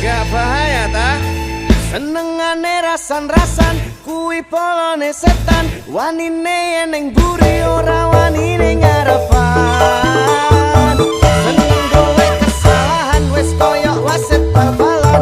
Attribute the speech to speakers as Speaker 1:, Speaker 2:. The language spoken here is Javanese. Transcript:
Speaker 1: Gak bahaya ta?
Speaker 2: Senengane rasan-rasan kuwi polone setan. Wanine ning buri ora wani ning ngarepan. Seneng gawe kesalahan wis koyo wasit bal-balan.